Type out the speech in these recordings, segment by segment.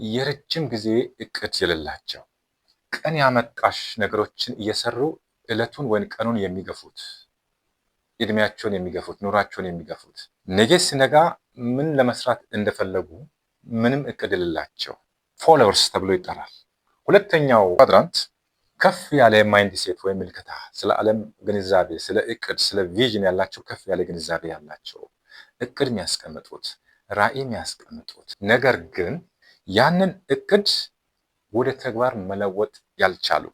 የረጅም ጊዜ እቅድ የሌላቸው፣ ቀን ያመጣሽ ነገሮችን እየሰሩ እለቱን ወይም ቀኑን የሚገፉት፣ እድሜያቸውን የሚገፉት፣ ኑሯቸውን የሚገፉት፣ ነገ ሲነጋ ምን ለመስራት እንደፈለጉ ምንም እቅድ የሌላቸው followers ተብሎ ይጠራል። ሁለተኛው quadrant ከፍ ያለ mindset ወይም ምልከታ፣ ስለ ዓለም ግንዛቤ፣ ስለ እቅድ፣ ስለ vision ያላቸው፣ ከፍ ያለ ግንዛቤ ያላቸው፣ እቅድ የሚያስቀምጡት፣ ራዕይ የሚያስቀምጡት፣ ነገር ግን ያንን እቅድ ወደ ተግባር መለወጥ ያልቻሉ።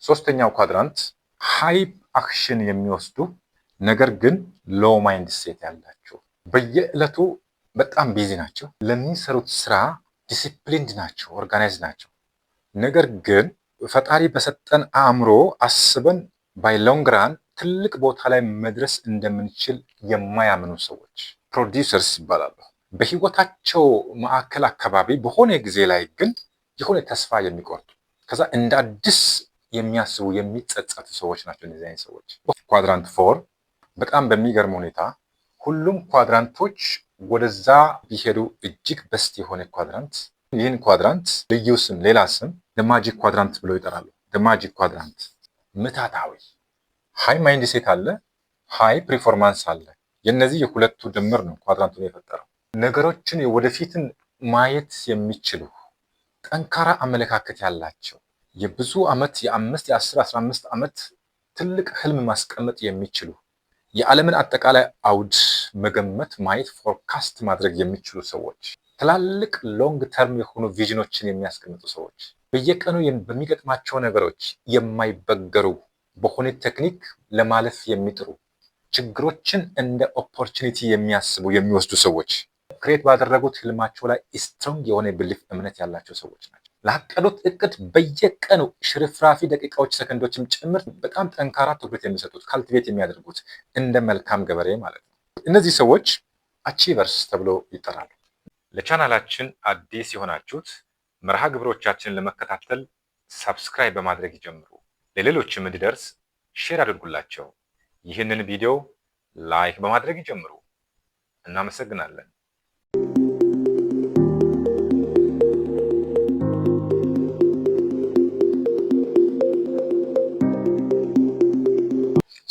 ሶስተኛው quadrant high action የሚወስዱ ነገር ግን low mindset ያላቸው፣ በየዕለቱ በጣም busy ናቸው። ለሚሰሩት ስራ disciplined ናቸው፣ organized ናቸው። ነገር ግን ፈጣሪ በሰጠን አእምሮ አስበን by long run ትልቅ ቦታ ላይ መድረስ እንደምንችል የማያምኑ ሰዎች producers ይባላሉ። በህይወታቸው ማዕከል አካባቢ በሆነ ጊዜ ላይ ግን የሆነ ተስፋ የሚቆርጡ፣ ከዛ እንደ አዲስ የሚያስቡ፣ የሚጸጸቱ ሰዎች ናቸው። እነዚህ አይነት ሰዎች quadrant four። በጣም በሚገርም ሁኔታ ሁሉም quadrant ኦች ወደዛ ቢሄዱ እጅግ best የሆነ quadrant። ይህን quadrant ልዩ ስም፣ ሌላ ስም magic quadrant ብለው ይጠራሉ። Magic quadrant ምትሃታዊ high mindset አለ፣ high performance አለ። የነዚህ የሁለቱ ድምር ነው quadrant ኡን የፈጠረው። ነገሮችን ወደፊትን ማየት የሚችሉ፣ ጠንካራ አመለካከት ያላቸው፣ የብዙ ዓመት፣ የ5፣ የ10፣ 15 ዓመት ትልቅ ህልም ማስቀመጥ የሚችሉ፣ የዓለምን አጠቃላይ አውድ መገመት፣ ማየት፣ forecast ማድረግ የሚችሉ ሰዎች፣ ትላልቅ long term የሆኑ vision ኦችን የሚያስቀምጡ ሰዎች፣ በየቀኑ በሚገጥማቸው ነገሮች የማይበገሩ፣ በሆነ ቴክኒክ ለማለፍ የሚጥሩ፣ ችግሮችን እንደ opportunity የሚያስቡ፣ የሚወስዱ ሰዎች፣ create ባደረጉት ህልማቸው ላይ strong የሆነ belief፣ እምነት ያላቸው ሰዎች ናቸው። ላቀዱት እቅድ በየቀኑ ሽርፍራፊ ደቂቃዎች፣ ሰከንዶችም ጭምር በጣም ጠንካራ ትኩረት የሚሰጡት፣ cultivate የሚያደርጉት፣ እንደ መልካም ገበሬ ማለት ነው። እነዚህ ሰዎች achievers ተብሎ ይጠራሉ። ለቻናላችን አዲስ የሆናችሁት መርሃ ግብሮቻችንን ለመከታተል subscribe በማድረግ ይጀምሩ። ለሌሎችም እንዲደርስ share አድርጉላቸው። ይህንን ቪዲዮ like በማድረግ ይጀምሩ። እናመሰግናለን።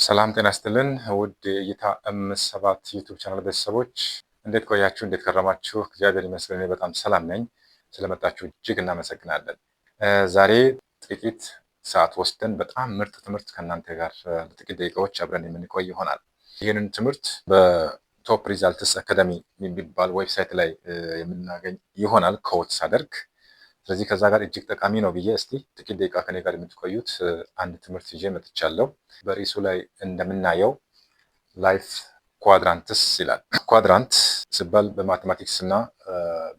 ሰላም ጤና ይስጥልን ውድ የእይታ M7 YouTube channel ቤተሰቦች፣ እንዴት ቆያችሁ? እንዴት ከረማችሁ? እግዚአብሔር ይመስገን እኔ በጣም ሰላም ነኝ። ስለመጣችሁ እጅግ እናመሰግናለን። ዛሬ ጥቂት ሰዓት ወስደን በጣም ምርጥ ትምህርት ከእናንተ ጋር ለጥቂት ደቂቃዎች አብረን የምንቆይ ይሆናል። ይህንን ትምህርት በ Top Results Academy የሚባል website ላይ የምናገኝ ይሆናል quote ሳደርግ። ስለዚህ ከዛ ጋር እጅግ ጠቃሚ ነው ብዬ እስቲ ጥቂት ደቂቃ ከኔ ጋር የምትቆዩት አንድ ትምህርት ይዤ መጥቻለሁ። በርዕሱ ላይ እንደምናየው life quadrants ይላል። Quadrant ሲባል በ mathematics እና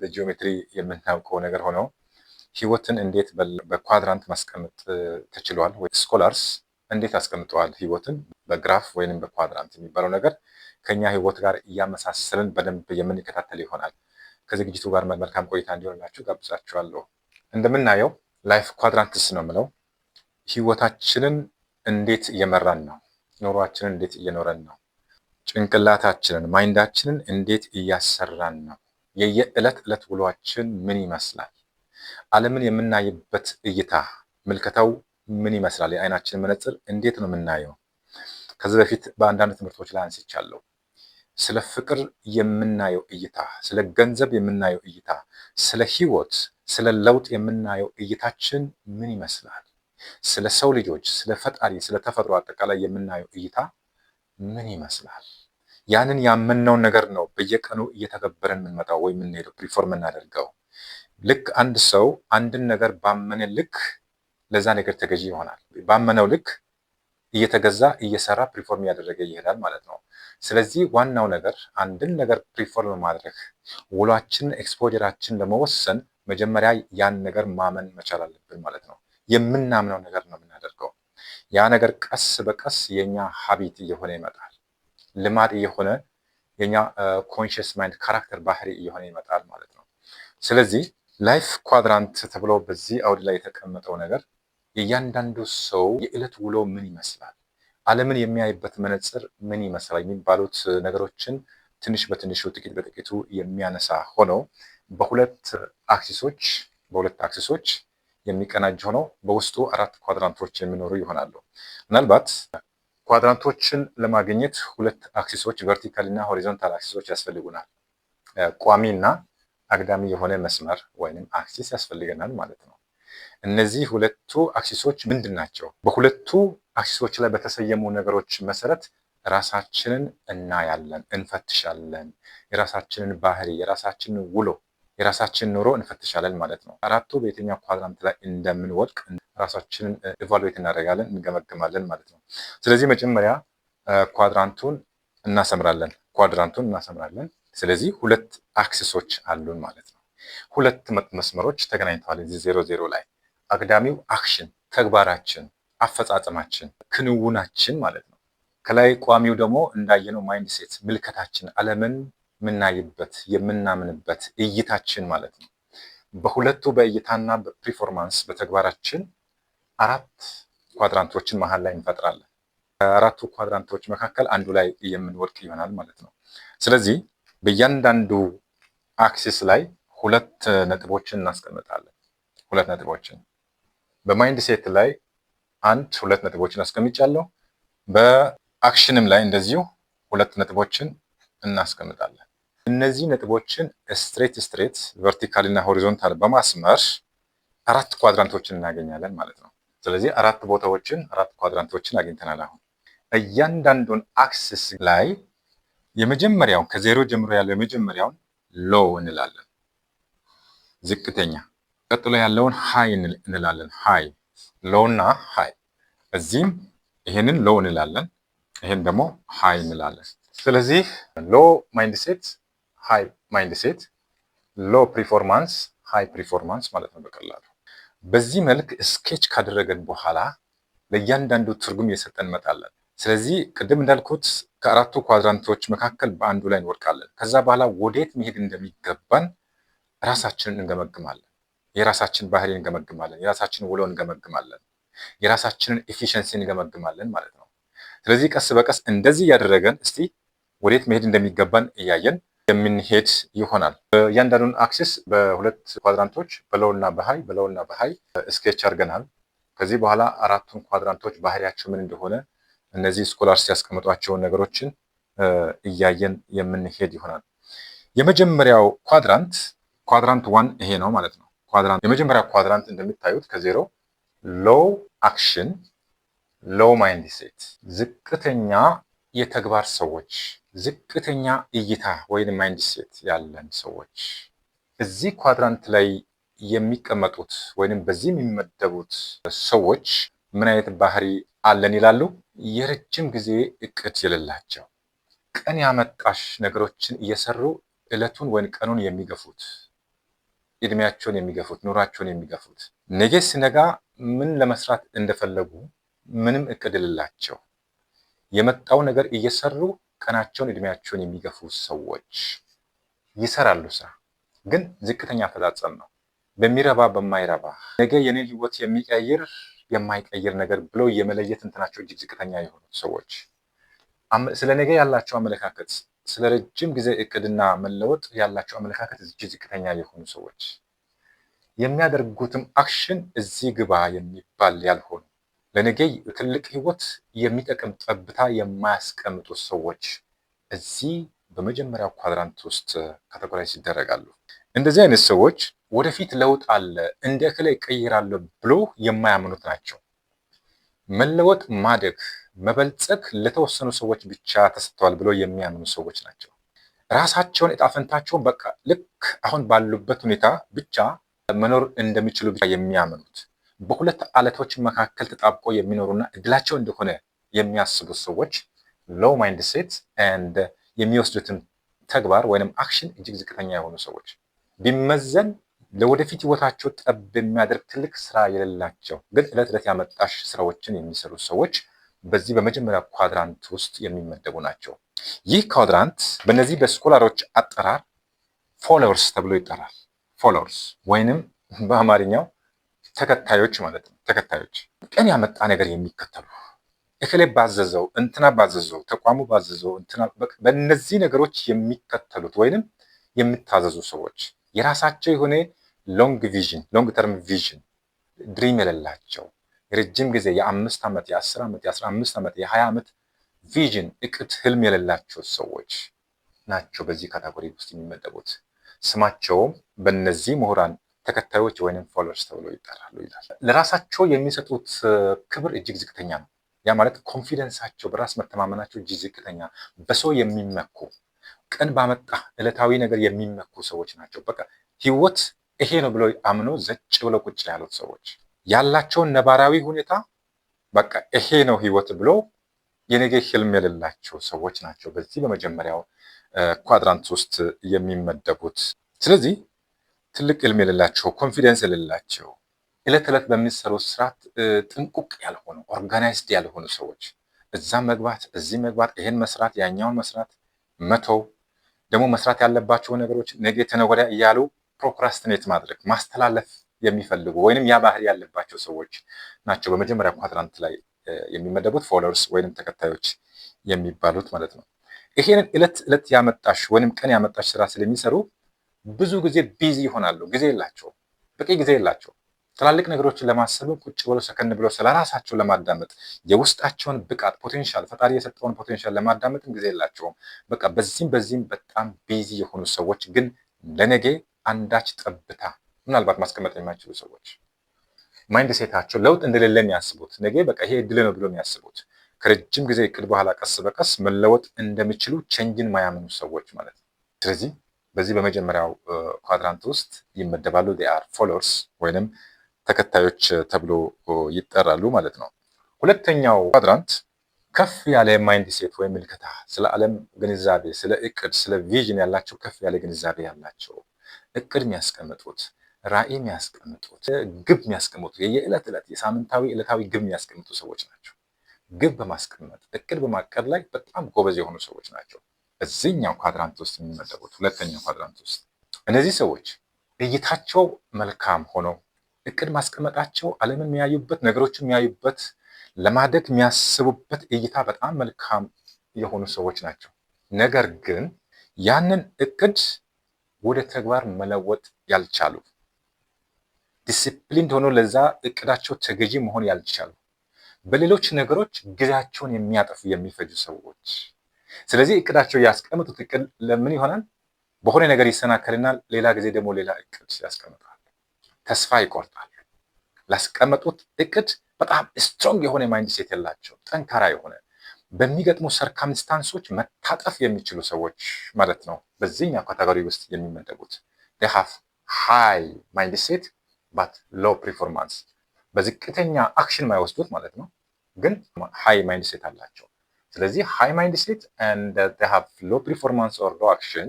በጂኦሜትሪ የምናውቀው ነገር ሆነው ህይወትን እንዴት በ quadrant ማስቀመጥ ተችሏል ወይ scholars እንዴት አስቀምጠዋል ህይወትን በ graph ወይንም በ quadrant የሚባለው ነገር ከኛ ህይወት ጋር እያመሳሰልን በደንብ የምንከታተል ይሆናል። ከዝግጅቱ ጋር መልካም ቆይታ እንዲሆንላችሁ ጋብዛችኋለሁ። እንደምናየው life quadrants ነው የምለው፣ ህይወታችንን እንዴት እየመራን ነው? ኑሯችንን እንዴት እየኖረን ነው? ጭንቅላታችንን፣ mind ኣችንን እንዴት እያሰራን ነው? የየዕለት ዕለት ውሏችን ምን ይመስላል? ዓለምን የምናይበት እይታ፣ ምልከታው ምን ይመስላል? የአይናችን መነጽር እንዴት ነው የምናየው? ከዚህ በፊት በአንዳንድ ትምህርቶች ላይ አንስቻለሁ። ስለ ፍቅር የምናየው እይታ፣ ስለ ገንዘብ የምናየው እይታ፣ ስለ ህይወት፣ ስለ ለውጥ የምናየው እይታችን ምን ይመስላል? ስለ ሰው ልጆች፣ ስለ ፈጣሪ፣ ስለ ተፈጥሮ አጠቃላይ የምናየው እይታ ምን ይመስላል? ያንን ያመንነውን ነገር ነው በየቀኑ እየተገበረን የምንመጣው ወይ የምንሄደው፣ perform የምናደርገው። ልክ አንድ ሰው አንድን ነገር ባመነ ልክ ለዛ ነገር ተገዢ ይሆናል። ባመነው ልክ እየተገዛ፣ እየሰራ፣ perform እያደረገ ይሄዳል ማለት ነው። ስለዚህ ዋናው ነገር አንድን ነገር perform ማድረግ፣ ውሏችንን፣ exposure ኣችንን ለመወሰን መጀመሪያ ያን ነገር ማመን መቻል አለብን ማለት ነው። የምናምነው ነገር ነው የምናደርገው። ያ ነገር ቀስ በቀስ የኛ habit እየሆነ ይመጣል። ልማድ እየሆነ፣ የኛ conscious mind character፣ ባህሪ እየሆነ ይመጣል ማለት ነው። ስለዚህ life quadrant ተብሎ በዚህ አውድ ላይ የተቀመጠው ነገር የእያንዳንዱ ሰው የዕለት ውሎ ምን ይመስላል፣ ዓለምን የሚያይበት መነጽር ምን ይመስላል የሚባሉት ነገሮችን ትንሽ በትንሹ፣ ጥቂት በጥቂቱ የሚያነሳ ሆኖ በሁለት axis ኦች፣ በሁለት axis ኦች የሚቀናጅ ሆነው በውስጡ አራት quadrant ኦች የሚኖሩ ይሆናሉ። ምናልባት quadrant ኦችን ለማግኘት ሁለት axis ኦች፣ vertical እና horizontal axis ኦች ያስፈልጉናል። ቋሚ እና አግዳሚ የሆነ መስመር ወይንም axis ያስፈልገናል ማለት ነው። እነዚህ ሁለቱ axis ኦች ምንድን ናቸው? በሁለቱ axis ኦች ላይ በተሰየሙ ነገሮች መሰረት ራሳችንን እናያለን፣ እንፈትሻለን። የራሳችንን ባህሪ፣ የራሳችንን ውሎ፣ የራሳችንን ኑሮ እንፈትሻለን ማለት ነው። አራቱ በየትኛው quadrant ላይ እንደምንወድቅ ራሳችንን evaluate እናደርጋለን፣ እንገመግማለን ማለት ነው። ስለዚህ መጀመሪያ quadrant ኡን እናሰምራለን፣ quadrant ኡን እናሰምራለን። ስለዚህ ሁለት axis ኦች አሉን ማለት ነው። ሁለት መስመሮች ተገናኝተዋል እዚህ ዜሮ ዜሮ ላይ። አግዳሚው action፣ ተግባራችን፣ አፈጻጸማችን፣ ክንውናችን ማለት ነው። ከላይ ቋሚው ደግሞ እንዳየነው mindset፣ ምልከታችን፣ ዓለምን የምናይበት፣ የምናምንበት እይታችን ማለት ነው። በሁለቱ በእይታና በ performance፣ በተግባራችን አራት quadrant ኦችን መሀል ላይ እንፈጥራለን። ከአራቱ quadrant ኦች መካከል አንዱ ላይ የምንወድቅ ይሆናል ማለት ነው። ስለዚህ በእያንዳንዱ axis ላይ ሁለት ነጥቦችን እናስቀምጣለን። ሁለት ነጥቦችን በ mindset ላይ አንድ ሁለት ነጥቦችን አስቀምጫለሁ። በ action ም ላይ እንደዚሁ ሁለት ነጥቦችን እናስቀምጣለን። እነዚህ ነጥቦችን straight straight vertical እና horizontal በማስመር አራት quadrant ኦችን እናገኛለን ማለት ነው። ስለዚህ አራት ቦታዎችን፣ አራት quadrant ኦችን አግኝተናል። አሁን እያንዳንዱን axis ላይ የመጀመሪያውን፣ ከዜሮ ጀምሮ ያለው የመጀመሪያውን low እንላለን፣ ዝቅተኛ። ቀጥሎ ያለውን high እንላለን። High፣ low እና high። እዚህም ይሄንን low እንላለን፣ ይሄን ደግሞ high እንላለን። ስለዚህ low mindset፣ high mindset፣ low performance፣ high performance ማለት ነው በቀላሉ። በዚህ መልክ sketch ካደረገን በኋላ ለእያንዳንዱ ትርጉም እየሰጠን እንመጣለን። ስለዚህ ቅድም እንዳልኩት ከአራቱ quadrant ኦች መካከል በአንዱ ላይ እንወድቃለን። ከዛ በኋላ ወዴት መሄድ እንደሚገባን ራሳችንን እንገመግማለን። የራሳችን ባህሪ እንገመግማለን። የራሳችንን ውሎ እንገመግማለን። የራሳችንን efficiency እንገመግማለን ማለት ነው። ስለዚህ ቀስ በቀስ እንደዚህ እያደረገን እስቲ ወዴት መሄድ እንደሚገባን እያየን የምንሄድ ይሆናል። እያንዳንዱን axis በሁለት quadrant ኦች፣ በ low እና በ high፣ በ low እና በ high sketch አድርገናል። ከዚህ በኋላ አራቱን quadrant ኦች ባህሪያቸው ምን እንደሆነ እነዚህ scholars ያስቀመጧቸውን ነገሮችን እያየን የምንሄድ ይሆናል። የመጀመሪያው quadrant፣ quadrant one ይሄ ነው ማለት ነው። Quadrant፣ የመጀመሪያው quadrant እንደምታዩት ከዜሮ low action፣ low mindset፣ ዝቅተኛ የተግባር ሰዎች፣ ዝቅተኛ እይታ ወይም mindset ያለን ሰዎች። እዚህ quadrant ላይ የሚቀመጡት ወይንም በዚህ የሚመደቡት ሰዎች ምን አይነት ባህሪ አለን ይላሉ? የረጅም ጊዜ እቅድ የሌላቸው፣ ቀን ያመጣሽ ነገሮችን እየሰሩ እለቱን ወይም ቀኑን የሚገፉት፣ እድሜያቸውን የሚገፉት፣ ኑሯቸውን የሚገፉት፣ ነገ ሲነጋ ምን ለመስራት እንደፈለጉ ምንም እቅድ የሌላቸው፣ የመጣው ነገር እየሰሩ ቀናቸውን እድሜያቸውን የሚገፉ ሰዎች። ይሰራሉ ስራ፣ ግን ዝቅተኛ አፈጻጸም ነው። በሚረባ በማይረባ፣ ነገ የኔን ህይወት የሚቀይር የማይቀይር ነገር ብለው የመለየት እንትናቸው እጅግ ዝቅተኛ የሆኑ ሰዎች፣ ስለ ነገ ያላቸው አመለካከት፣ ስለ ረጅም ጊዜ እቅድና መለወጥ ያላቸው አመለካከት እጅግ ዝቅተኛ የሆኑ ሰዎች፣ የሚያደርጉትም action እዚህ ግባ የሚባል ያልሆኑ፣ ለነገ ትልቅ ህይወት የሚጠቅም ጠብታ የማያስቀምጡ ሰዎች እዚህ በመጀመሪያው quadrant ውስጥ categorize ይደረጋሉ። እንደዚህ አይነት ሰዎች ወደፊት ለውጥ አለ፣ እንደ እከሌ እቀይራለሁ ብሎ የማያምኑት ናቸው። መለወጥ፣ ማደግ፣ መበልጸግ ለተወሰኑ ሰዎች ብቻ ተሰጥተዋል ብሎ የሚያምኑ ሰዎች ናቸው። ራሳቸውን እጣ ፈንታቸውን በቃ ልክ አሁን ባሉበት ሁኔታ ብቻ መኖር እንደሚችሉ ብቻ የሚያምኑት፣ በሁለት አለቶች መካከል ተጣብቆ የሚኖሩና እድላቸው እንደሆነ የሚያስቡ ሰዎች፣ low mindset and የሚወስዱትን ተግባር ወይንም action እጅግ ዝቅተኛ የሆኑ ሰዎች፣ ቢመዘን ለወደፊት ህይወታቸው ጠብ የሚያደርግ ትልቅ ስራ የሌላቸው፣ ግን እለት ዕለት ያመጣሽ ስራዎችን የሚሰሩ ሰዎች በዚህ በመጀመሪያ quadrant ውስጥ የሚመደቡ ናቸው። ይህ quadrant በእነዚህ በ scholar ኦች አጠራር followers ተብሎ ይጠራል። Followers ወይንም በአማርኛው ተከታዮች ማለት ነው። ተከታዮች፣ ቀን ያመጣ ነገር የሚከተሉ፣ እከሌ ባዘዘው፣ እንትና ባዘዘው፣ ተቋሙ ባዘዘው፣ እንትና፣ በእነዚህ ነገሮች የሚከተሉት ወይንም የሚታዘዙ ሰዎች፣ የራሳቸው የሆነ Long vision፣ long term vision፣ dream የሌላቸው፣ የረጅም ጊዜ የ5 ዓመት፣ የ10 ዓመት፣ የ15 ዓመት፣ የ20 ዓመት vision፣ እቅድ፣ ህልም የሌላቸው ሰዎች ናቸው በዚህ category ውስጥ የሚመደቡት። ስማቸውም በእነዚህ ምሁራን ተከታዮች ወይንም followers ተብሎ ይጠራሉ ይላል። ለራሳቸው የሚሰጡት ክብር እጅግ ዝቅተኛ ነው። ያ ማለት confidence ኣቸው፣ በራስ መተማመናቸው እጅግ ዝቅተኛ፣ በሰው የሚመኩ፣ ቀን ባመጣ ዕለታዊ ነገር የሚመኩ ሰዎች ናቸው። በቃ ህይወት ይሄ ነው ብለው አምኖ ዘጭ ብለው ቁጭ ያሉት ሰዎች፣ ያላቸውን ነባራዊ ሁኔታ በቃ ይሄ ነው ህይወት ብሎ የነገ ህልም የሌላቸው ሰዎች ናቸው በዚህ በመጀመሪያው quadrant ውስጥ የሚመደቡት። ስለዚህ ትልቅ ህልም የሌላቸው፣ confidence የሌላቸው፣ ዕለት ዕለት በሚሰሩት ስራ ጥንቁቅ ያልሆኑ፣ organized ያልሆኑ ሰዎች፣ እዛ መግባት፣ እዚህ መግባት፣ ይሄን መስራት፣ ያኛውን መስራት፣ መተው፣ ደግሞ መስራት ያለባቸው ነገሮች ነገ ተነገ ወዲያ እያሉ procrastinate ማድረግ፣ ማስተላለፍ የሚፈልጉ ወይንም ያ ባህሪ ያለባቸው ሰዎች ናቸው በመጀመሪያ quadrant ላይ የሚመደቡት፣ followers ወይንም ተከታዮች የሚባሉት ማለት ነው። ይሄንን ዕለት ዕለት ያመጣሽ ወይንም ቀን ያመጣሽ ስራ ስለሚሰሩ ብዙ ጊዜ busy ይሆናሉ። ጊዜ የላቸውም፣ በቂ ጊዜ የላቸውም። ትላልቅ ነገሮችን ለማሰብ፣ ቁጭ ብሎ ሰከን ብሎ ስለራሳቸው ለማዳመጥ፣ የውስጣቸውን ብቃት potential፣ ፈጣሪ የሰጠውን potential ለማዳመጥም ጊዜ የላቸውም። በቃ በዚህም በዚህም በጣም busy የሆኑ ሰዎች፣ ግን ለነገ አንዳች ጠብታ ምናልባት ማስቀመጥ የማይችሉ ሰዎች፣ mindset ኣቸው ለውጥ እንደሌለ የሚያስቡት፣ ነገ በቃ ይሄ እድል ነው ብሎ የሚያስቡት፣ ከረጅም ጊዜ እቅድ በኋላ ቀስ በቀስ መለወጥ እንደሚችሉ change ን ማያምኑ ሰዎች ማለት ነው። ስለዚህ በዚህ በመጀመሪያው quadrant ውስጥ ይመደባሉ። Are followers ወይንም ተከታዮች ተብሎ ይጠራሉ ማለት ነው። ሁለተኛው quadrant ከፍ ያለ mindset ወይም ምልከታ፣ ስለ ዓለም ግንዛቤ፣ ስለ እቅድ፣ ስለ vision ያላቸው፣ ከፍ ያለ ግንዛቤ ያላቸው፣ እቅድ የሚያስቀምጡት፣ ራዕይ የሚያስቀምጡት፣ ግብ የሚያስቀምጡት፣ የየዕለት ዕለት፣ የሳምንታዊ፣ ዕለታዊ ግብ የሚያስቀምጡ ሰዎች ናቸው። ግብ በማስቀመጥ፣ እቅድ በማቀድ ላይ በጣም ጎበዝ የሆኑ ሰዎች ናቸው። እዚህኛው quadrant ውስጥ የሚመደቡት፣ ሁለተኛው quadrant ውስጥ። እነዚህ ሰዎች እይታቸው መልካም ሆኖ እቅድ ማስቀመጣቸው፣ ዓለምን የሚያዩበት፣ ነገሮችን የሚያዩበት፣ ለማደግ የሚያስቡበት እይታ በጣም መልካም የሆኑ ሰዎች ናቸው። ነገር ግን ያንን እቅድ ወደ ተግባር መለወጥ ያልቻሉ፣ ዲሲፕሊን ሆኖ ለዛ እቅዳቸው ተገዢ መሆን ያልቻሉ፣ በሌሎች ነገሮች ጊዜያቸውን የሚያጠፉ፣ የሚፈጁ ሰዎች። ስለዚህ እቅዳቸው፣ ያስቀመጡት እቅድ ለምን ይሆናል? በሆነ ነገር ይሰናከልና ሌላ ጊዜ ደግሞ ሌላ እቅድ ያስቀምጣሉ። ተስፋ ይቆርጣሉ። ላስቀመጡት እቅድ በጣም strong የሆነ mindset የላቸውም። ጠንካራ የሆነ፣ በሚገጥሙ circumstance ኦች መታጠፍ የሚችሉ ሰዎች ማለት ነው። በዚህኛው category ውስጥ የሚመደቡት have high mindset but low performance፣ በዝቅተኛ action ማይወስዱት ማለት ነው፣ ግን high mindset አላቸው። ስለዚህ high mindset and have low performance or low action፣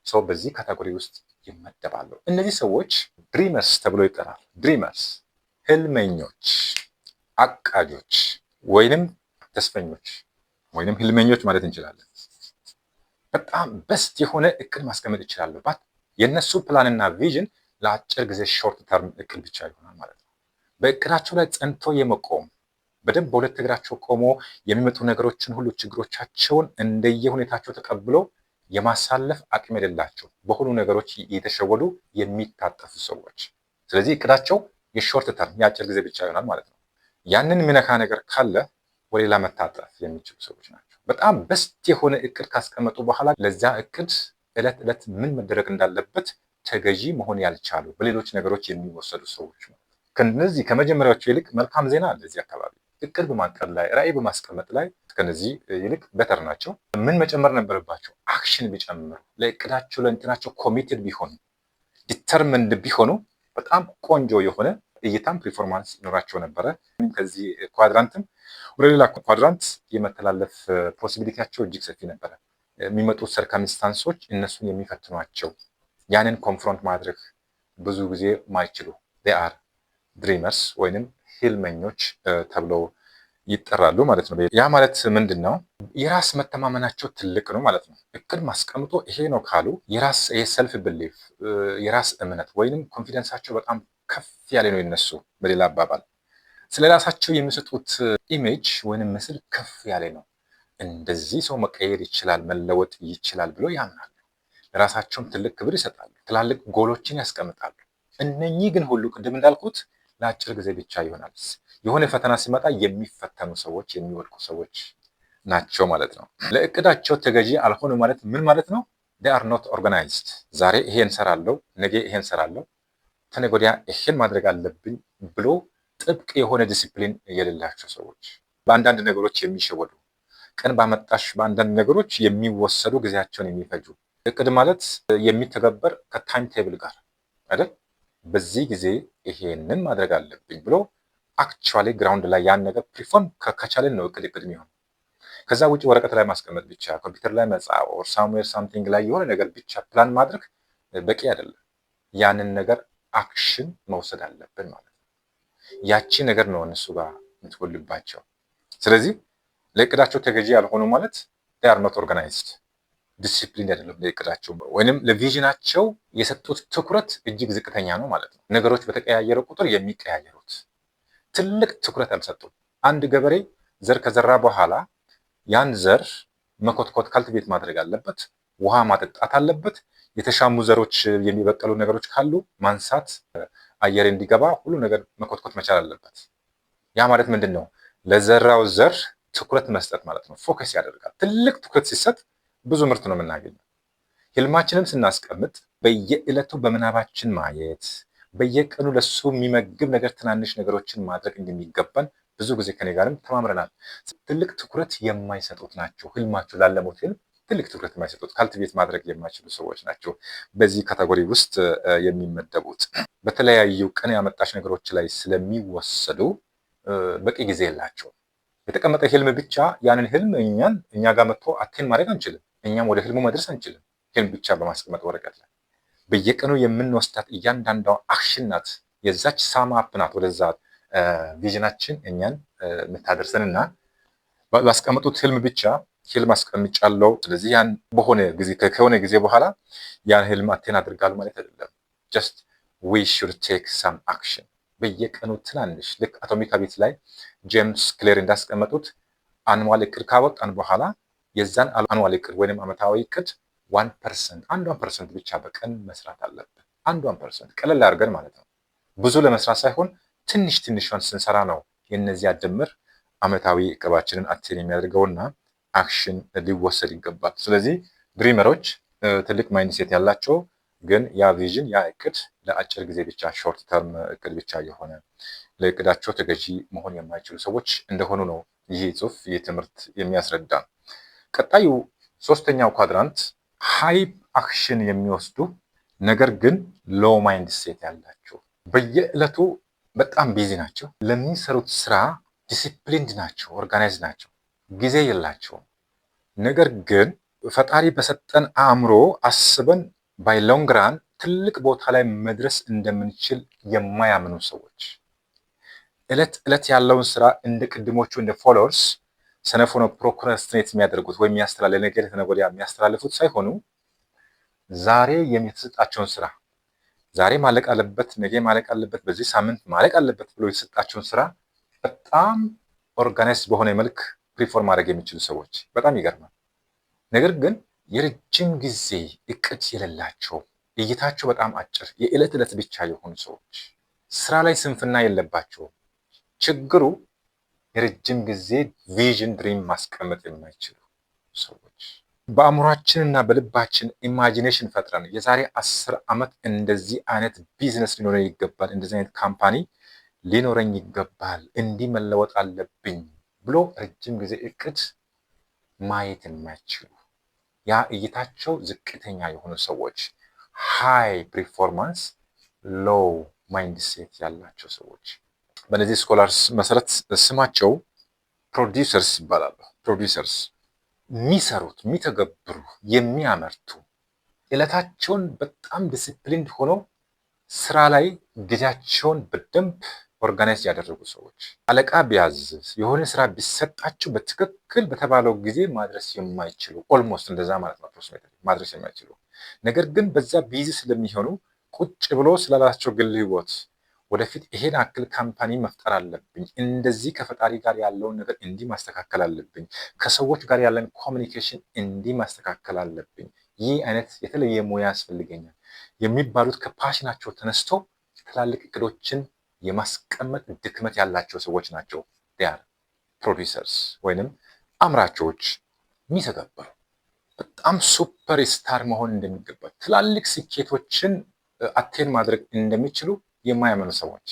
so በዚህ category ውስጥ ይመደባሉ። እነዚህ ሰዎች dreamers ተብሎ ይጠራል። Dreamers፣ ህልመኞች፣ አቃጆች ወይንም ተስፈኞች ወይንም ህልመኞች ማለት እንችላለን። በጣም best የሆነ እቅድ ማስቀመጥ ይችላሉ። But የእነሱ ፕላን ና vision ለአጭር ጊዜ short term እቅድ ብቻ ይሆናል ማለት ነው። በእቅዳቸው ላይ ጸንቶ የመቆም፣ በደንብ በሁለት እግራቸው ቆሞ የሚመጡ ነገሮችን ሁሉ፣ ችግሮቻቸውን እንደየሁኔታቸው ተቀብሎ የማሳለፍ አቅም የሌላቸው፣ በሆኑ ነገሮች የተሸወዱ የሚታጠፉ ሰዎች። ስለዚህ እቅዳቸው የ short term፣ የአጭር ጊዜ ብቻ ይሆናል ማለት ነው። ያንን የሚነካ ነገር ካለ ወደ ሌላ መታጠፍ የሚችሉ ሰዎች ናቸው። በጣም best የሆነ እቅድ ካስቀመጡ በኋላ ለዛ እቅድ ዕለት ዕለት ምን መደረግ እንዳለበት ተገዢ መሆን ያልቻሉ፣ በሌሎች ነገሮች የሚወሰዱ ሰዎች ማለት ነው። ከነዚህ ከመጀመሪያዎቹ ይልቅ መልካም ዜና አለ። እዚህ አካባቢ እቅድ በማቀድ ላይ፣ ራዕይ በማስቀመጥ ላይ ከነዚህ ይልቅ better ናቸው። ምን መጨመር ነበረባቸው? Action ቢጨምሩ፣ ለእቅዳቸው ለእንትናቸው committed ቢሆኑ፣ determined ቢሆኑ በጣም ቆንጆ የሆነ እይታም performance ይኖራቸው ነበረ። ከዚህ quadrant ም ወደ ሌላ quadrant የመተላለፍ possibility ያቸው እጅግ ሰፊ ነበረ። የሚመጡት circumstance ኦች እነሱን የሚፈትኗቸው፣ ያንን confront ማድረግ ብዙ ጊዜ ማይችሉ are dreamers ወይንም ህልመኞች ተብለው ይጠራሉ ማለት ነው። ያ ማለት ምንድን ነው? የራስ መተማመናቸው ትልቅ ነው ማለት ነው። እቅድ ማስቀምጦ ይሄ ነው ካሉ የራስ የ self belief፣ የራስ እምነት ወይንም confidence ኣቸው በጣም ከፍ ያለ ነው የነሱ። በሌላ አባባል ስለ ራሳቸው የሚሰጡት image ወይንም ምስል ከፍ ያለ ነው። እንደዚህ ሰው መቀየር ይችላል፣ መለወጥ ይችላል ብሎ ያምናሉ። ለራሳቸውም ትልቅ ክብር ይሰጣሉ። ትላልቅ ጎሎችን ያስቀምጣሉ። እነኚህ ግን ሁሉ ቅድም እንዳልኩት ለአጭር ጊዜ ብቻ ይሆናል። የሆነ ፈተና ሲመጣ የሚፈተኑ ሰዎች፣ የሚወድቁ ሰዎች ናቸው ማለት ነው። ለእቅዳቸው ተገዢ አልሆኑ ማለት ምን ማለት ነው? They are not organized። ዛሬ ይሄን ሰራለሁ፣ ነገ ይሄን ሰራለሁ፣ ከነገ ወዲያ ይሄን ማድረግ አለብኝ ብሎ ጥብቅ የሆነ ዲሲፕሊን የሌላቸው ሰዎች፣ በአንዳንድ ነገሮች የሚሸወዱ፣ ቀን ባመጣሽ በአንዳንድ ነገሮች የሚወሰዱ፣ ጊዜያቸውን የሚፈጁ። እቅድ ማለት የሚተገበር ከ time table ጋር አይደል? በዚህ ጊዜ ይሄንን ማድረግ አለብኝ ብሎ actually ground ላይ ያን ነገር perform ከቻልን ነው እቅድ እቅድ የሚሆን። ከዛ ውጭ ወረቀት ላይ ማስቀመጥ ብቻ፣ ኮምፒውተር ላይ መጻፍ or somewhere something ላይ የሆነ ነገር ብቻ ፕላን ማድረግ በቂ አይደለም። ያንን ነገር action መውሰድ አለብን ማለት ነው። ያቺ ነገር ነው እነሱ ጋር የምትጎልባቸው። ስለዚህ ለእቅዳቸው ተገዢ ያልሆኑ ማለት they are not organized፣ disciplined አይደለም። ለእቅዳቸው ወይንም ለ vision ኣቸው የሰጡት ትኩረት እጅግ ዝቅተኛ ነው ማለት ነው። ነገሮች በተቀያየረ ቁጥር የሚቀያየሩት፣ ትልቅ ትኩረት አልሰጡም። አንድ ገበሬ ዘር ከዘራ በኋላ ያን ዘር መኮትኮት፣ cultivate ማድረግ አለበት። ውሃ ማጠጣት አለበት። የተሻሙ ዘሮች፣ የሚበቀሉ ነገሮች ካሉ ማንሳት፣ አየር እንዲገባ ሁሉ ነገር መኮትኮት መቻል አለበት። ያ ማለት ምንድን ነው? ለዘራው ዘር ትኩረት መስጠት ማለት ነው። Focus ያደርጋል። ትልቅ ትኩረት ሲሰጥ ብዙ ምርት ነው የምናገኘው። ህልማችንም ስናስቀምጥ በየዕለቱ በምናባችን ማየት፣ በየቀኑ ለሱ የሚመግብ ነገር፣ ትናንሽ ነገሮችን ማድረግ እንደሚገባን ብዙ ጊዜ ከኔ ጋርም ተማምረናል። ትልቅ ትኩረት የማይሰጡት ናቸው። ህልማቸው፣ ላለሙት ህልም ትልቅ ትኩረት የማይሰጡት፣ cultivate ማድረግ የማይችሉ ሰዎች ናቸው በዚህ category ውስጥ የሚመደቡት። በተለያዩ ቀን ያመጣሽ ነገሮች ላይ ስለሚወሰዱ በቂ ጊዜ የላቸውም። የተቀመጠ ህልም ብቻ ያንን ህልም እኛ ጋር መጥቶ attain ማድረግ አንችልም። እኛም ወደ ህልሙ መድረስ አንችልም። ህልም ብቻ በማስቀመጥ ወረቀት ላይ በየቀኑ የምንወስዳት እያንዳንዷ action ናት፣ የዛች sum up ናት ወደዛ vision ኣችን እኛን የምታደርሰን። እና ባስቀመጡት ህልም ብቻ፣ ህልም አስቀምጫለሁ፣ ስለዚህ ያን በሆነ ጊዜ፣ ከሆነ ጊዜ በኋላ ያን ህልም attain አድርጋለሁ ማለት አይደለም። Just we should take some action በየቀኑ ትናንሽ። ልክ Atomic Habit ላይ ጄምስ ክሌር እንዳስቀመጡት annual እቅድ ካወጣን በኋላ የዛን annual እቅድ ወይም ዓመታዊ እቅድ 1%፣ 1% ብቻ በቀን መስራት አለብን። 1% ቀለል አድርገን ማለት ነው። ብዙ ለመስራት ሳይሆን ትንሽ ትንሿን ስንሰራ ነው የእነዚያ ድምር ዓመታዊ እቅዳችንን attain የሚያደርገውና action ሊወሰድ ይገባል። ስለዚህ dreamer ኦች ትልቅ mindset ያላቸው ግን ያ vision፣ ያ እቅድ ለአጭር ጊዜ ብቻ፣ short term እቅድ ብቻ የሆነ፣ ለእቅዳቸው ተገዢ መሆን የማይችሉ ሰዎች እንደሆኑ ነው ይህ ጽሁፍ፣ ይህ ትምህርት የሚያስረዳ። ቀጣዩ ሶስተኛው quadrant high action የሚወስዱ ነገር ግን low mindset ያላቸው፣ በየዕለቱ በጣም busy ናቸው። ለሚሰሩት ስራ disciplined ናቸው፣ organized ናቸው፣ ጊዜ የላቸውም። ነገር ግን ፈጣሪ በሰጠን አእምሮ አስበን by long run ትልቅ ቦታ ላይ መድረስ እንደምንችል የማያምኑ ሰዎች፣ እለት እለት ያለውን ስራ እንደ ቅድሞቹ እንደ followers ሰነፍ ሆነው procrastinate የሚያደርጉት ወይም ለነገ ለተነገ ወዲያ የሚያስተላልፉት ሳይሆኑ ዛሬ የተሰጣቸውን ስራ፣ ዛሬ ማለቅ አለበት፣ ነገ ማለቅ አለበት፣ በዚህ ሳምንት ማለቅ አለበት ብሎ የተሰጣቸውን ስራ በጣም organized በሆነ መልክ perform ማድረግ የሚችሉ ሰዎች፣ በጣም ይገርማል። ነገር ግን የረጅም ጊዜ እቅድ የሌላቸው፣ እይታቸው በጣም አጭር፣ የዕለት ዕለት ብቻ የሆኑ ሰዎች፣ ስራ ላይ ስንፍና የለባቸውም። ችግሩ የረጅም ጊዜ vision፣ dream ማስቀመጥ የማይችሉ ሰዎች፣ በአእምሯችንና በልባችን imagination ፈጥረን የዛሬ 10 ዓመት እንደዚህ አይነት ቢዝነስ ሊኖረኝ ይገባል፣ እንደዚህ አይነት company ሊኖረኝ ይገባል፣ እንዲህ መለወጥ አለብኝ ብሎ ረጅም ጊዜ እቅድ ማየት የማይችሉ፣ ያ እይታቸው ዝቅተኛ የሆኑ ሰዎች፣ high performance low mindset ያላቸው ሰዎች በእነዚህ scholars መሰረት ስማቸው producers ይባላሉ። Producers የሚሰሩት፣ የሚተገብሩ፣ የሚያመርቱ፣ ዕለታቸውን በጣም disciplined ሆነው ስራ ላይ ጊዜያቸውን በደንብ organize ያደረጉ ሰዎች፣ አለቃ ቢያዝ፣ የሆነ ስራ ቢሰጣቸው በትክክል በተባለው ጊዜ ማድረስ የማይችሉ፣ almost እንደዛ ማለት ነው፣ ማድረስ የማይችሉ፣ ነገር ግን በዛ busy ስለሚሆኑ ቁጭ ብሎ ስለራሳቸው ግል ህይወት፣ ወደፊት ይሄን ያክል company መፍጠር አለብኝ፣ እንደዚህ ከፈጣሪ ጋር ያለውን ነገር እንዲህ ማስተካከል አለብኝ፣ ከሰዎች ጋር ያለን communication እንዲህ ማስተካከል አለብኝ፣ ይህ አይነት የተለየ ሙያ ያስፈልገኛል የሚባሉት ከ passion ኣቸው ተነስቶ ትላልቅ እቅዶችን የማስቀመጥ ድክመት ያላቸው ሰዎች ናቸው። They are producers ወይንም አምራቾች፣ የሚተገብሩ፣ በጣም super star መሆን እንደሚገባ፣ ትላልቅ ስኬቶችን attain ማድረግ እንደሚችሉ የማያምኑ ሰዎች፣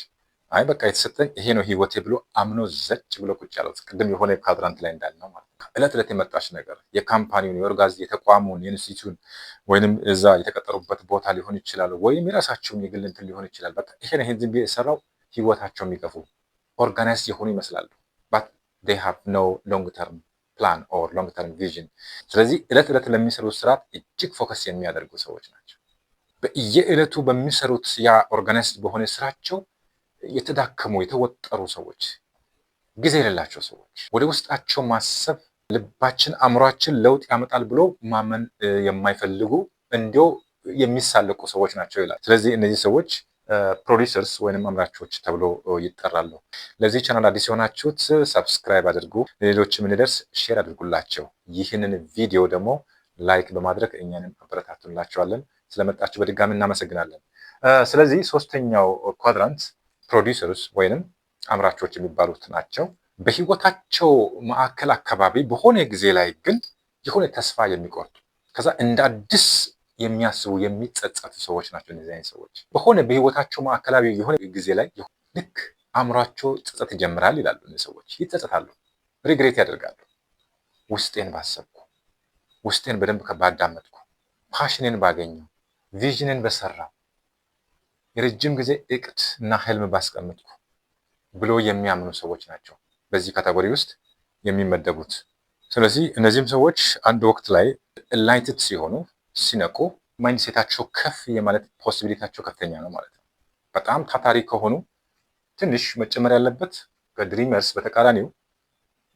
አይ በቃ የተሰጠኝ ይሄ ነው ህይወቴ ብሎ አምኖ ዘጭ ብሎ ቁጭ ያለው፣ ቅድም የሆነ quadrant ላይ እንዳልነው ማለት ነው። እለት ዕለት የመጣች ነገር የካምፓኒውን፣ የኦርጋዝ፣ የተቋሙን፣ የኢንስቲትዩቱን ወይንም እዛ የተቀጠሩበት ቦታ ሊሆን ይችላል፣ ወይም የራሳቸውን የግል እንትን ሊሆን ይችላል። በቃ ይሄን ይሄን ዝም ብዬ የሰራው ህይወታቸው የሚገፉ organized የሆኑ ይመስላሉ፣ but they have no long term plan or long term vision። ስለዚህ እለት ዕለት ለሚሰሩት ስራ እጅግ focus የሚያደርጉ ሰዎች ናቸው። በየዕለቱ በሚሰሩት ያ organized በሆነ ስራቸው የተዳከሙ፣ የተወጠሩ ሰዎች፣ ጊዜ የሌላቸው ሰዎች፣ ወደ ውስጣቸው ማሰብ፣ ልባችን አእምሯችን ለውጥ ያመጣል ብሎ ማመን የማይፈልጉ፣ እንዲያው የሚሳለቁ ሰዎች ናቸው ይላል። ስለዚህ እነዚህ ሰዎች producers ወይንም አምራቾች ተብሎ ይጠራሉ። ለዚህ ቻናል አዲስ የሆናችሁት subscribe አድርጉ፣ ለሌሎችም እንዲደርስ share አድርጉላቸው። ይህንን ቪዲዮ ደግሞ like በማድረግ እኛንም አበረታቱላቸዋለን። ስለመጣችሁ በድጋሚ እናመሰግናለን። ስለዚህ ሶስተኛው quadrant producers ወይንም አምራቾች የሚባሉት ናቸው። በህይወታቸው ማዕከል አካባቢ በሆነ ጊዜ ላይ ግን የሆነ ተስፋ የሚቆርጡ፣ ከዛ እንደ አዲስ የሚያስቡ፣ የሚጸጸቱ ሰዎች ናቸው። እነዚህ አይነት ሰዎች በሆነ በህይወታቸው ማዕከላዊ የሆነ ጊዜ ላይ ልክ አእምሯቸው ጸጸት ይጀምራል ይላሉ። እነዚህ ሰዎች ይጸጸታሉ፣ regret ያደርጋሉ። ውስጤን ባሰብኩ፣ ውስጤን በደንብ ባዳመጥኩ፣ passion ኔን ባገኘው፣ vision ኔን በሰራው፣ የረጅም ጊዜ እቅድ እና ህልም ባስቀመጥኩ ብሎ የሚያምኑ ሰዎች ናቸው በዚህ category ውስጥ የሚመደቡት። ስለዚህ እነዚህም ሰዎች አንድ ወቅት ላይ enlightened ሲሆኑ፣ ሲነቁ mindset ኣቸው ከፍ የማለት possibility ያቸው ከፍተኛ ነው ማለት ነው። በጣም ታታሪ ከሆኑ ትንሽ መጨመር ያለበት ከ dreamers በተቃራኒው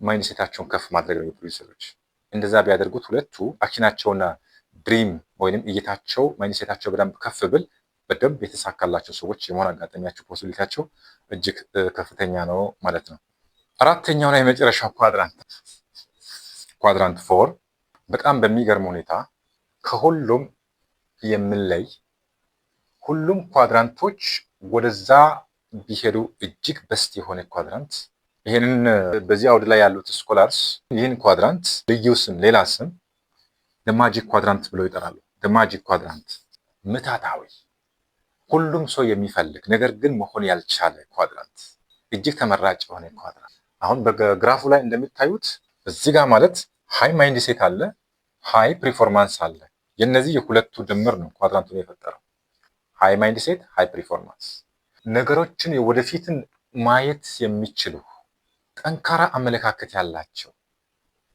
mindset ኣቸውን ከፍ ማድረግ ነው። የፕሮዲውሰሮች እንደዛ ቢያደርጉት ሁለቱ action ኣቸውና dream ወይም እይታቸው፣ mindset ኣቸው በደንብ ከፍ ብል በደንብ የተሳካላቸው ሰዎች የመሆን አጋጣሚያቸው፣ possibility ያቸው እጅግ ከፍተኛ ነው ማለት ነው። አራተኛውና የመጨረሻው quadrant፣ quadrant four፣ በጣም በሚገርም ሁኔታ ከሁሉም የሚለይ፣ ሁሉም quadrant ኦች ወደዛ ቢሄዱ እጅግ best የሆነ quadrant። ይህንን በዚህ አውድ ላይ ያሉት scholars ይህን quadrant ልዩ ስም፣ ሌላ ስም magic quadrant ብለው ይጠራሉ። Magic quadrant፣ ምትሃታዊ፣ ሁሉም ሰው የሚፈልግ ነገር ግን መሆን ያልቻለ quadrant፣ እጅግ ተመራጭ የሆነ quadrant። አሁን በ graph ኡ ላይ እንደምታዩት እዚህ ጋር ማለት high mindset አለ፣ high performance አለ። የነዚህ የሁለቱ ድምር ነው quadrant ኡን የፈጠረው። High mindset፣ high performance፣ ነገሮችን ወደፊትን ማየት የሚችሉ፣ ጠንካራ አመለካከት ያላቸው፣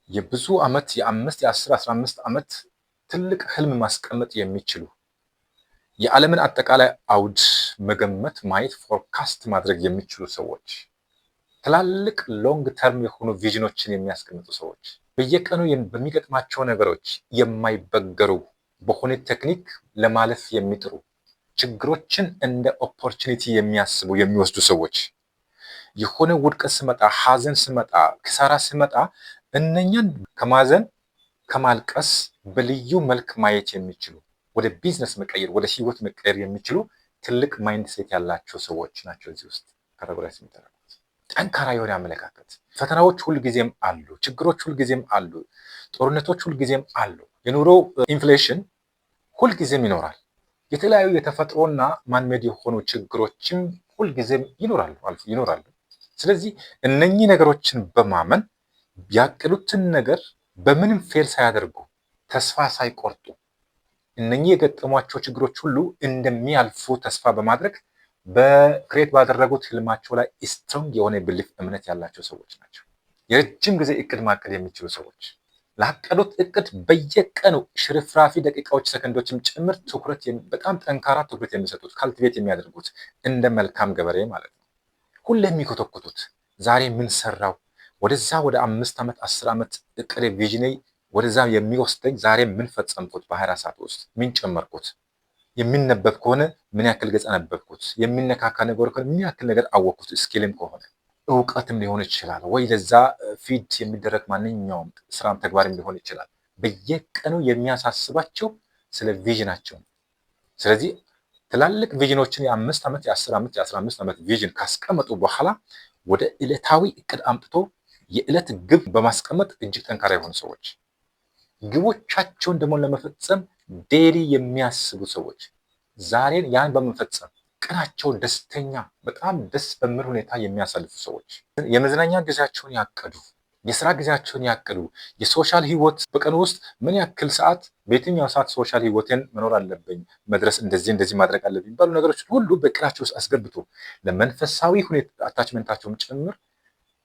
የብዙ ዓመት፣ የ5፣ የ10፣ 15 ዓመት ትልቅ ህልም ማስቀመጥ የሚችሉ፣ የዓለምን አጠቃላይ አውድ መገመት፣ ማየት፣ forecast ማድረግ የሚችሉ ሰዎች፣ ትላልቅ long term የሆኑ vision ኦችን የሚያስቀምጡ ሰዎች፣ በየቀኑ በሚገጥማቸው ነገሮች የማይበገሩ፣ በሆነ ቴክኒክ ለማለፍ የሚጥሩ፣ ችግሮችን እንደ opportunity የሚያስቡ፣ የሚወስዱ ሰዎች፣ የሆነ ውድቀት ስመጣ፣ ሀዘን ስመጣ፣ ኪሳራ ስመጣ እነኛን ከማዘን፣ ከማልቀስ በልዩ መልክ ማየት የሚችሉ፣ ወደ ቢዝነስ መቀየር፣ ወደ ህይወት መቀየር የሚችሉ ትልቅ mindset ያላቸው ሰዎች ናቸው እዚህ ውስጥ categorize የሚደረጉት። ጠንካራ የሆነ አመለካከት። ፈተናዎች ሁልጊዜም አሉ፣ ችግሮች ሁልጊዜም አሉ፣ ጦርነቶች ሁልጊዜም አሉ። የኑሮ inflation ሁልጊዜም ይኖራል። የተለያዩ የተፈጥሮና man-made የሆኑ ችግሮችም ሁልጊዜም ይኖራሉ። ስለዚህ እነኚህ ነገሮችን በማመን ያቀዱትን ነገር በምንም fail ሳያደርጉ፣ ተስፋ ሳይቆርጡ፣ እነኚህ የገጠሟቸው ችግሮች ሁሉ እንደሚያልፉ ተስፋ በማድረግ በ create ባደረጉት ህልማቸው ላይ strong የሆነ belief፣ እምነት ያላቸው ሰዎች ናቸው። የረጅም ጊዜ እቅድ ማቀድ የሚችሉ ሰዎች፣ ላቀዱት እቅድ በየቀኑ ሽርፍራፊ ደቂቃዎች፣ ሰከንዶችም ጭምር ትኩረት፣ በጣም ጠንካራ ትኩረት የሚሰጡት፣ cultivate የሚያደርጉት፣ እንደ መልካም ገበሬ ማለት ነው። ሁሌ የሚኮተኩቱት ዛሬ ምን ሰራው፣ ወደዛ ወደ 5 ዓመት፣ 10 ዓመት እቅድ vision ኔ ወደዛ የሚወስደኝ ዛሬ ምን ፈጸምኩት፣ በ24 ሰዓት ውስጥ ምን ጨመርኩት፣ የሚነበብ ከሆነ ምን ያክል ገጽ አነበብኩት፣ የሚነካካ ነገር ከሆነ ምን ያክል ነገር አወቅኩት፣ skill ም ከሆነ እውቀትም ሊሆን ይችላል፣ ወይ ለዛ feed የሚደረግ ማንኛውም ስራም ተግባርም ሊሆን ይችላል። በየቀኑ የሚያሳስባቸው ስለ vision ኣቸው ነው። ስለዚህ ትልቅ mindset ያላቸው ሰዎች ናቸው። ትላልቅ vision ኦችን የ5 ዓመት፣ የ10 ዓመት፣ የ15 ዓመት vision ካስቀመጡ በኋላ ወደ ዕለታዊ እቅድ አምጥቶ የዕለት ግብ በማስቀመጥ እጅግ ጠንካራ የሆኑ ሰዎች፣ ግቦቻቸውን ደግሞ ለመፈጸም daily የሚያስቡ ሰዎች፣ ዛሬን ያን በመፈጸም ቀናቸውን ደስተኛ፣ በጣም ደስ በሚል ሁኔታ የሚያሳልፉ ሰዎች፣ የመዝናኛ ጊዜያቸውን ያቀዱ፣ የስራ ጊዜያቸውን ያቀዱ፣ የ social ህይወት በቀን ውስጥ ምን ያክል ሰዓት፣ በየትኛው ሰዓት social ህይወቴን መኖር አለብኝ፣ መድረስ፣ እንደዚህ እንደዚህ ማድረግ አለብኝ የሚባሉ ነገሮች ሁሉ በእቅዳቸው ውስጥ አስገብቶ ለመንፈሳዊ ሁኔታ attachment ኣቸውም ጭምር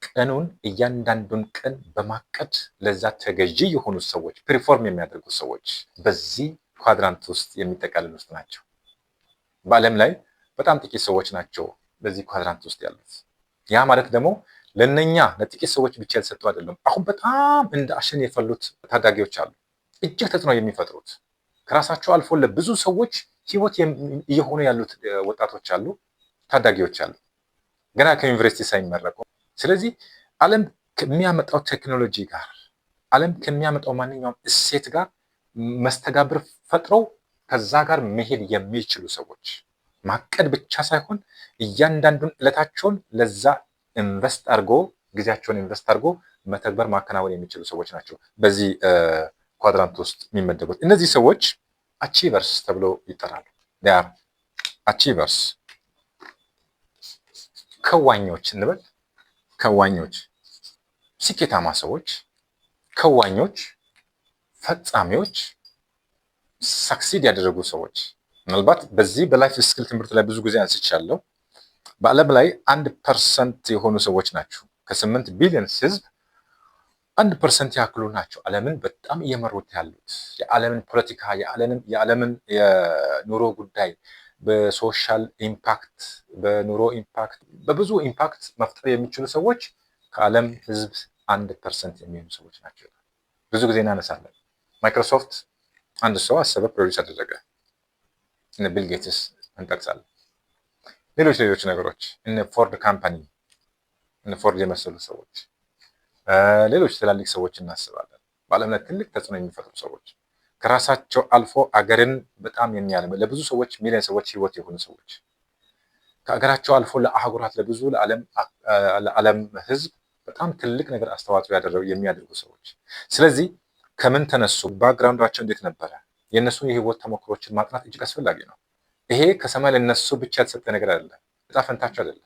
ቀኑን እያንዳንዱን ቀን በማቀድ ለዛ ተገዢ የሆኑ ሰዎች፣ perform የሚያደርጉ ሰዎች በዚህ quadrant ውስጥ የሚጠቃልሉ ውስጥ ናቸው። በዓለም ላይ በጣም ጥቂት ሰዎች ናቸው በዚህ quadrant ውስጥ ያሉት። ያ ማለት ደግሞ ለነኛ ለጥቂት ሰዎች ብቻ የተሰጡ አይደለም። አሁን በጣም እንደ አሸን የፈሉት ታዳጊዎች አሉ፣ እጅግ ተጽዕኖ የሚፈጥሩት፣ ከራሳቸው አልፎ ለብዙ ሰዎች ህይወት እየሆኑ ያሉት ወጣቶች አሉ፣ ታዳጊዎች አሉ፣ ገና ከዩኒቨርሲቲ ሳይመረቁ። ስለዚህ ዓለም ከሚያመጣው ቴክኖሎጂ ጋር፣ ዓለም ከሚያመጣው ማንኛውም እሴት ጋር መስተጋብር ፈጥረው ከዛ ጋር መሄድ የሚችሉ ሰዎች፣ ማቀድ ብቻ ሳይሆን እያንዳንዱን ዕለታቸውን ለዛ invest አድርጎ፣ ጊዜያቸውን invest አድርጎ መተግበር፣ ማከናወን የሚችሉ ሰዎች ናቸው በዚህ quadrant ውስጥ የሚመደቡት። እነዚህ ሰዎች achievers ተብሎ ይጠራሉ። Are achievers፣ ከዋኞች እንበል፣ ከዋኞች፣ ስኬታማ ሰዎች፣ ከዋኞች፣ ፈጻሚዎች፣ succeed ያደረጉ ሰዎች። ምናልባት በዚህ በ life skill ትምህርት ላይ ብዙ ጊዜ አንስቻለሁ። በዓለም ላይ 1% የሆኑ ሰዎች ናቸው። ከ8 ቢሊዮን ህዝብ 1% ያክሉ ናቸው ዓለምን በጣም እየመሩት ያሉት። የዓለምን ፖለቲካ፣ የዓለምን የኑሮ ጉዳይ በ social impact፣ በኑሮ impact፣ በብዙ impact መፍጠር የሚችሉ ሰዎች ከዓለም ህዝብ 1% የሚሆኑ ሰዎች ናቸው። ብዙ ጊዜ እናነሳለን። ማይክሮሶፍት አንድ ሰው አሰበ፣ produce አደረገ። እነ ቢል ጌትስ እንጠቅሳለን። ሌሎች ሌሎች ነገሮች፣ እነ ፎርድ company፣ እነ ፎርድ የመሰሉ ሰዎች፣ ሌሎች ትላልቅ ሰዎች እናስባለን። በዓለም ላይ ትልቅ ተጽዕኖ የሚፈጥሩ ሰዎች፣ ከራሳቸው አልፎ አገርን በጣም የሚያለም፣ ለብዙ ሰዎች፣ ሚሊዮን ሰዎች ህይወት የሆኑ ሰዎች፣ ከአገራቸው አልፎ ለአህጉራት፣ ለብዙ ለዓለም ህዝብ በጣም ትልቅ ነገር አስተዋጽኦ የሚያደርጉ ሰዎች። ስለዚህ ከምን ተነሱ? Background ኣቸው እንዴት ነበረ? የእነሱን የህይወት ተሞክሮችን ማጥናት እጅግ አስፈላጊ ነው። ይሄ ከሰማይ ለነሱ ብቻ የተሰጠ ነገር አይደለም፣ እጣ ፈንታቸው አይደለም።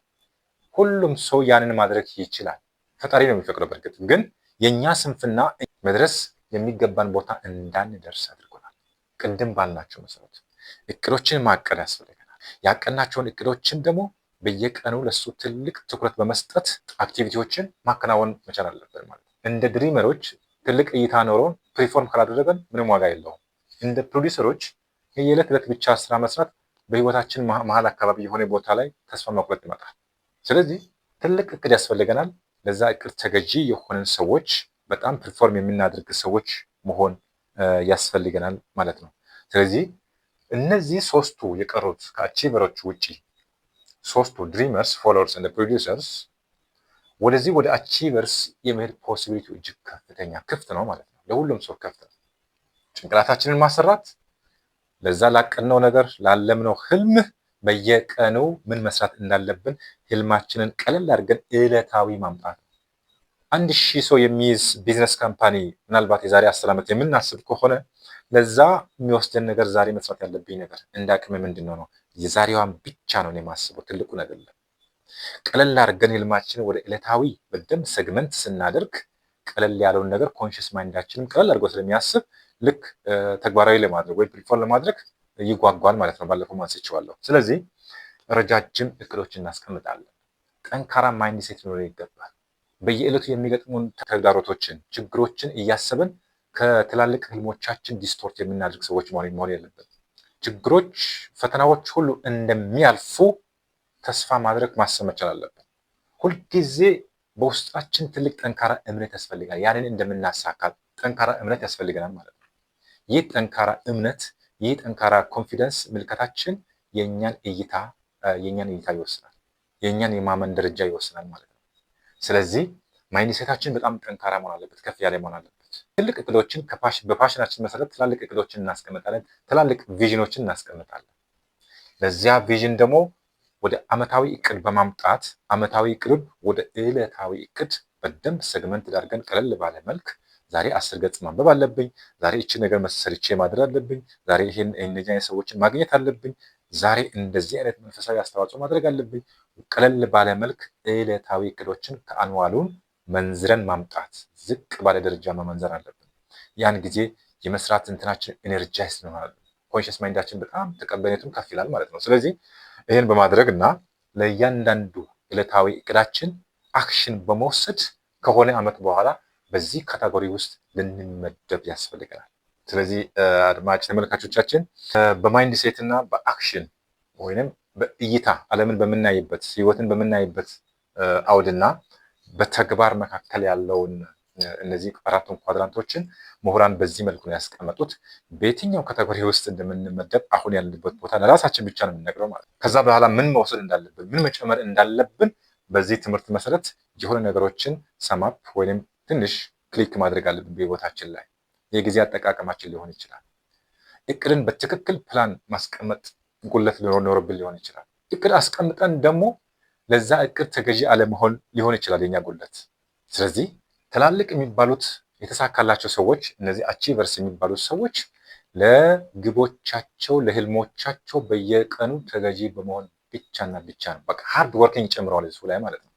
ሁሉም ሰው ያንን ማድረግ ይችላል። ፈጣሪ ነው የሚፈቅደው። በእርግጥ ግን የእኛ ስንፍና መድረስ የሚገባን ቦታ እንዳንደርስ አድርጎናል። ቅድም ባልናቸው መሰረት እቅዶችን ማቀድ ያስፈልገናል። ያቀድናቸውን እቅዶችን ደግሞ በየቀኑ ለሱ ትልቅ ትኩረት በመስጠት activity ዎችን ማከናወን መቻል አለብን ማለት ነው። እንደ dreamer ኦች ትልቅ እይታ ኖሮን perform ካላደረገን ምንም ዋጋ የለውም። እንደ ፕሮዲውሰሮች የዕለት ዕለት ብቻ ስራ መስራት በህይወታችን መሀል አካባቢ የሆነ ቦታ ላይ ተስፋ መቁረጥ ይመጣል። ስለዚህ ትልቅ እቅድ ያስፈልገናል። ለዛ እቅድ ተገዢ የሆንን ሰዎች፣ በጣም perform የምናደርግ ሰዎች መሆን ያስፈልገናል ማለት ነው። ስለዚህ እነዚህ ሶስቱ የቀሩት፣ ከ achiever ኦች ውጪ ሶስቱ dreamers፣ followers and producers፣ ወደዚህ ወደ achievers የመሄድ possibility እጅግ ከፍተኛ፣ ክፍት ነው ማለት ነው። ለሁሉም ሰው ክፍት ነው። ጭንቅላታችንን ማሰራት፣ ለዛ ላቀድነው ነገር፣ ላለምነው ህልም በየቀኑ ምን መስራት እንዳለብን ህልማችንን ቀለል አድርገን ዕለታዊ ማምጣት ነው። 1,000 ሰው የሚይዝ business company ምናልባት የዛሬ 10 ዓመት የምናስብ ከሆነ ለዛ የሚወስደን ነገር፣ ዛሬ መስራት ያለብኝ ነገር እንደ አቅም ምንድን ነው ነው? የዛሬዋን ብቻ ነው የማስበው፣ ትልቁን አይደለም። ቀለል አድርገን ህልማችንን ወደ ዕለታዊ በደንብ segment ስናደርግ ቀለል ያለውን ነገር conscious mind ኣችንም ቀለል አድርጎ ስለሚያስብ ልክ ተግባራዊ ለማድረግ ወይ perform ለማድረግ ይጓጓል ማለት ነው። ባለፈው አንስቼዋለሁ። ስለዚህ ረጃጅም እቅዶች እናስቀምጣለን። ጠንካራ mindset ሊኖረን ይገባል። በየዕለቱ የሚገጥሙን ተግዳሮቶችን፣ ችግሮችን እያሰብን ከትላልቅ ህልሞቻችን distort የምናደርግ ሰዎች መሆን የለብንም። ችግሮች፣ ፈተናዎች ሁሉ እንደሚያልፉ ተስፋ ማድረግ፣ ማሰብ መቻል አለብን። ሁልጊዜ በውስጣችን ትልቅ ጠንካራ እምነት ያስፈልጋል። ያንን እንደምናሳካ ጠንካራ እምነት ያስፈልገናል ማለት ነው። ይህ ጠንካራ እምነት፣ ይህ ጠንካራ confidence ምልከታችን የእኛን እይታ ይወስናል። የእኛን የማመን ደረጃ ይወስናል ማለት ነው። ስለዚህ mindset ኣችን በጣም ጠንካራ መሆን አለበት፣ ከፍ ያለ መሆን አለበት። ትልቅ እቅዶችን በ passion ኣችን መሰረት ትላልቅ እቅዶችን እናስቀምጣለን፣ ትላልቅ vision ኦችን እናስቀምጣለን። ለዚያ vision ደግሞ ወደ አመታዊ እቅድ በማምጣት፣ አመታዊ እቅድ ወደ ዕለታዊ እቅድ በደንብ segment አድርገን ቀለል ባለ መልክ ዛሬ 10 ገጽ ማንበብ አለብኝ፣ ዛሬ እቺ ነገር ሰርቼ ማድረግ አለብኝ፣ ዛሬ ይሄን እነዚህ አይነት ሰዎችን ማግኘት አለብኝ፣ ዛሬ እንደዚህ አይነት መንፈሳዊ አስተዋጽኦ ማድረግ አለብኝ። ቀለል ባለ መልክ ዕለታዊ እቅዶችን ከ annual ኡን መንዝረን ማምጣት፣ ዝቅ ባለ ደረጃ መመንዘር አለብን። ያን ጊዜ የመስራት እንትናችን energize ይሆናል። Conscious mind ኣችን በጣም ተቀባይነቱን ከፍ ይላል ማለት ነው። ስለዚህ ይህን በማድረግ እና ለእያንዳንዱ ዕለታዊ እቅዳችን action በመውሰድ ከሆነ ዓመት በኋላ በዚህ category ውስጥ ልንመደብ ያስፈልገናል። ስለዚህ አድማጭ ተመልካቾቻችን፣ በ mindset እና በ action ወይንም በእይታ፣ ዓለምን በምናይበት፣ ህይወትን በምናይበት አውድና በተግባር መካከል ያለውን እነዚህ አራቱን quadrant ኦችን ምሁራን በዚህ መልኩ ነው ያስቀመጡት። በየትኛው category ውስጥ እንደምንመደብ አሁን ያለንበት ቦታ ለራሳችን ብቻ ነው የምንነግረው ማለት ነው። ከዛ በኋላ ምን መውሰድ እንዳለብን፣ ምን መጨመር እንዳለብን በዚህ ትምህርት መሰረት የሆነ ነገሮችን sum up ወይም ትንሽ click ማድረግ አለብን በህይወታችን ላይ። የጊዜ አጠቃቀማችን ሊሆን ይችላል። እቅድን በትክክል ፕላን ማስቀመጥ ጉድለት ሊኖርብን ሊሆን ይችላል። እቅድ አስቀምጠን ደግሞ ለዛ እቅድ ተገዢ አለመሆን ሊሆን ይችላል የኛ ጉድለት። ስለዚህ ትላልቅ የሚባሉት የተሳካላቸው ሰዎች፣ እነዚህ achievers የሚባሉት ሰዎች ለግቦቻቸው፣ ለህልሞቻቸው በየቀኑ ተገዢ በመሆን ብቻና ብቻ ነው። በቃ hard working ጨምረዋል እሱ ላይ ማለት ነው።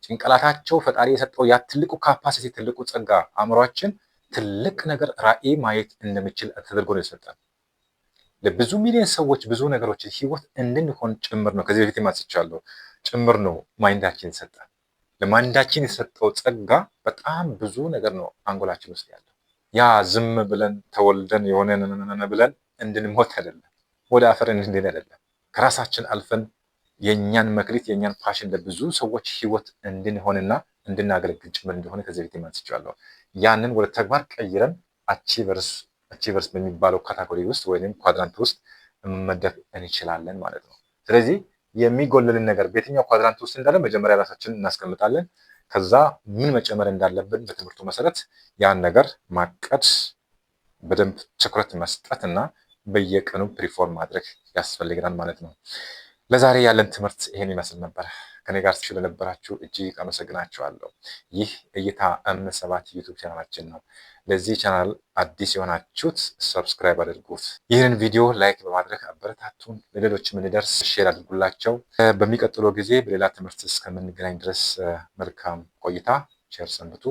ጭንቅላታቸው ፈጣሪ የሰጠው ያ ትልቁ capacity፣ ትልቁ ጸጋ አእምሯችን ትልቅ ነገር ራዕይ ማየት እንደሚችል ተደርጎ ነው የሰጠን። ለብዙ ሚሊዮን ሰዎች ብዙ ነገሮችን ህይወት እንድንሆን ጭምር ነው። ከዚህ በፊት ማስቻለሁ ጭምር ነው mind ኣችን የሰጠን። ለ mind ኣችን የሰጠው ጸጋ በጣም ብዙ ነገር ነው አንጎላችን ውስጥ ያለው። ያ ዝም ብለን ተወልደን የሆነ ብለን እንድንሞት አይደለም፣ ወደ አፈር እንድንሄድ አይደለም። ከራሳችን አልፈን የእኛን መክሊት፣ የእኛን passion ለብዙ ሰዎች ህይወት እንድንሆንና እንድናገለግል ጭምር እንደሆነ ከዚህ በፊት አንስቼዋለሁ። ያንን ወደ ተግባር ቀይረን achievers በሚባለው category ውስጥ ወይም quadrant ውስጥ መመደብ እንችላለን ማለት ነው። ስለዚህ የሚጎልልን ነገር በየትኛው quadrant ውስጥ እንዳለ መጀመሪያ ራሳችንን እናስቀምጣለን። ከዛ ምን መጨመር እንዳለብን በትምህርቱ መሰረት ያን ነገር ማቀድ፣ በደንብ ትኩረት መስጠት እና በየቀኑ perform ማድረግ ያስፈልገናል ማለት ነው። ለዛሬ ያለን ትምህርት ይሄን ይመስል ነበር። ከኔ ጋር ስለነበራችሁ እጅግ አመሰግናችኋለሁ። ይህ እይታ M7 YouTube ቻናላችን ነው። ለዚህ ቻናል አዲስ የሆናችሁት subscribe አድርጉት። ይህንን ቪዲዮ like በማድረግ አበረታቱን። ለሌሎችም እንዲደርስ share አድርጉላቸው። በሚቀጥለው ጊዜ በሌላ ትምህርት እስከምንገናኝ ድረስ መልካም ቆይታ፣ ቸር ሰንብቱ።